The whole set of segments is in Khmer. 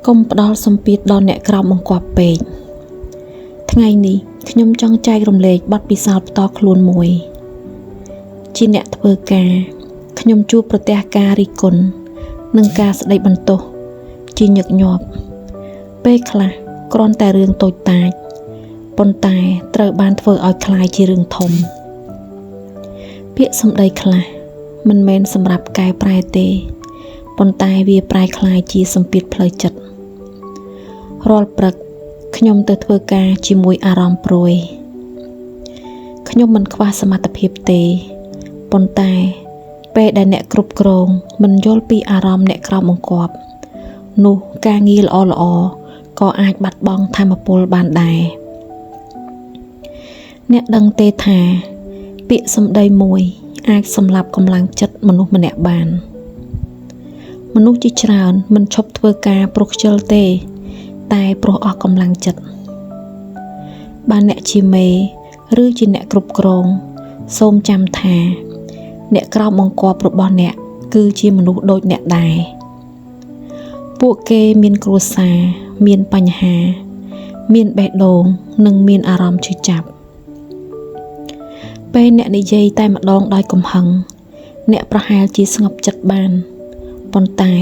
កុំផ្ដល់សម្ពាធដល់អ្នកក្រោមបង្គាប់ពេកថ្ងៃនេះខ្ញុំចង់ចែករំលែកបទពិសោធន៍ផ្ទាល់ខ្លួនមួយ ជាអ្នកធ្វើការខ្ញុំជួបប្រទះការរិះគន់និងការស្ដីបន្ទោសជាញឹកញាប់ពេលខ្លះគ្រាន់តែរឿងតូចតាចប៉ុន្តែត្រូវបានធ្វើឲ្យក្លាយជារឿងធំពាក្យសម្ដីខ្លះមិនមែនសម្រាប់កែប្រែទេប៉ុន្តែវាប្រែក្លាយជាសម្ពាធផ្លូវចិត្តរាល់ព្រឹកខ្ញុំទៅធ្វើការជាមួយអារម្មណ៍ព្រួយខ្ញុំមិនខ្វះសមត្ថភាពទេប៉ុន្តែពេលដែលអ្នកគ្រប់គ្រងមិនយល់ពីអារម្មណ៍អ្នកក្រោមបង្គាប់នោះការងារល្អៗក៏អាចបាត់បង់ថាមពលបានដែរអ្នកដឹងទេថាពាក្យសម្ដីមួយអាចសម្លាប់កម្លាំងចិត្តមនុស្សម្នាក់បានមនុស្សជាច្រើនមិនឈប់ធ្វើការព្រោះខ្ជិលទេ តែព្រោះអស់កម្លាំងចិត្តបើអ្នកជាមេឬជាអ្នកគ្រប់គ្រងសូមចាំថាអ្នកក្រោមបង្គាប់របស់អ្នកគឺជាមនុស្សដូចអ្នកដែរពួកគេមានគ្រួសារមានបញ្ហា មានបេះដូងនិងមានអារម្មណ៍ឈឺចាប់ពេលអ្នកនិយាយតែម្ដងដោយកំហឹងអ្នកប្រហែលជាស្ងប់ចិត្តបានប៉ុន្តែ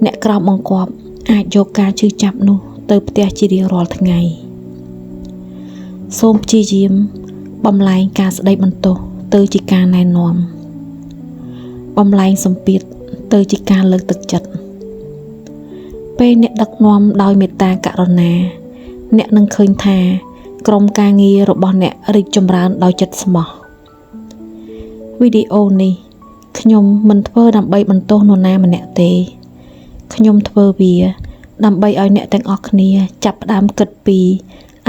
អ្នកក្រោមបង្គាប់អាចយកការឈឺចាប់នោះទៅផ្ទះជារៀងរាល់ថ្ងៃសូមព្យាយាមបំលែងការស្ដីបន្ទោសទៅជាការណែនាំបំលែងសម្ពាធទៅជាការលើកទឹកចិត្តពេលអ្នកដឹកនាំដោយមេត្តាករុណាអ្នកនឹងឃើញថាក្រុមការងាររបស់អ្នករីកចម្រើនដោយចិត្តស្មោះវីដេអូនេះខ្ញុំមិនធ្វើដើម្បីបន្ទោសនរណាម្នាក់ទេខ្ញុំធ្វើវាដើម្បីឲ្យអ្នកទាំងអស់គ្នាចាប់ផ្ដើមគិតពី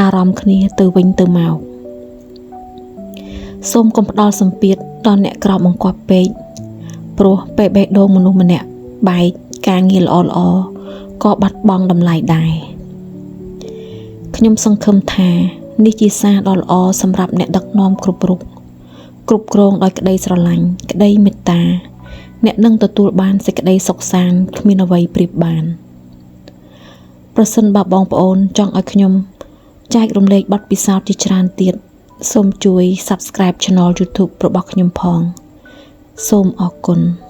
អារម្មណ៍គ្នាទៅវិញទៅមកសូមកុំផ្ដល់សម្ពាធដល់អ្នកក្រោមបង្គាប់ពេកព្រោះពេលបេះដូងមនុស្សម្នាក់បែកការងារល្អៗក៏បាត់បង់តម្លៃដែរខ្ញុំសង្ឃឹមថានេះជាសារដ៏ល្អសម្រាប់អ្នកដឹកនាំគ្រប់រូបគ្រប់គ្រងដោយក្តីស្រឡាញ់ក្តីមេត្តាអ្នកនឹងទទួលបានសេចក្តីសុខសាន្តគ្មានអ្វីប្រៀបបានប្រសិនបើបងប្អូនចង់ឲ្យខ្ញុំចែករំលែកបទពិសោធន៍ជាច្រើនទៀតសូមជួយ Subscribe Channel YouTube របស់ខ្ញុំផងសូមអរគុណ។